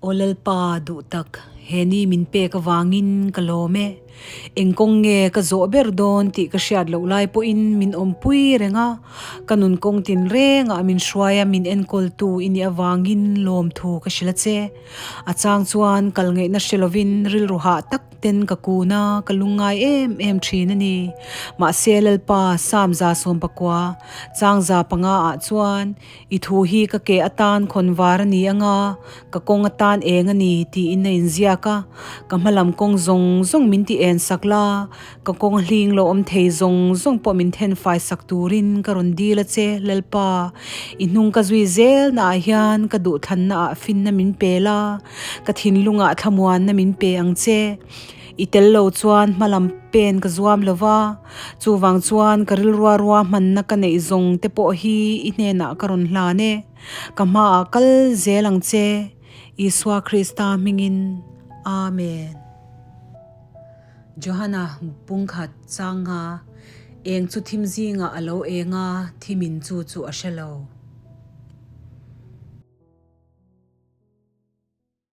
Aw Lalpa duhtak, he ni min pek avangin ka lawm e. Eng kawng nge ka zawh ber dawn tih ka hriat loh lai pawhin min awmpui reng a, ka nun kawng tinrengah min hruai a, min enkawltu i nih avangin lawmthu ka hrilh a che. A chang chuan kal ngaihna hre lovin rilru hah tak ten ka kun a, ka lungngai em em thin a ni. Mahse Lalpa, Samza sawmpakua, Changza panga ah chuan, I thu hi ka ke atan khawn var a ni anga, ka kawng atan eng a ni tiin a inziak a. Ka hmalam kawng zawng zawng min ti en sak la, ka kawng hling lo awm thei zawng zawng pawh min then fai sak turin ka rawn dil a che, Lalpa. I hnung ka zui zel naah hian ka duhthlanna ah finna min pe la, ka thinlungah thlamuanna min pe ang che. I tel lo chuan hmalam pen ka zuam lo va, chuvang chuan ka rilrua rua hmanna ka neih zawng te pawh hi i hnenah ka rawn hlan e. Ka hmaah kal zel ang che, Isua Krista hmingin. Amen. Johana pungkhat changa eng chu thim zingah a lo eng a, thimin chu chu a hre lo.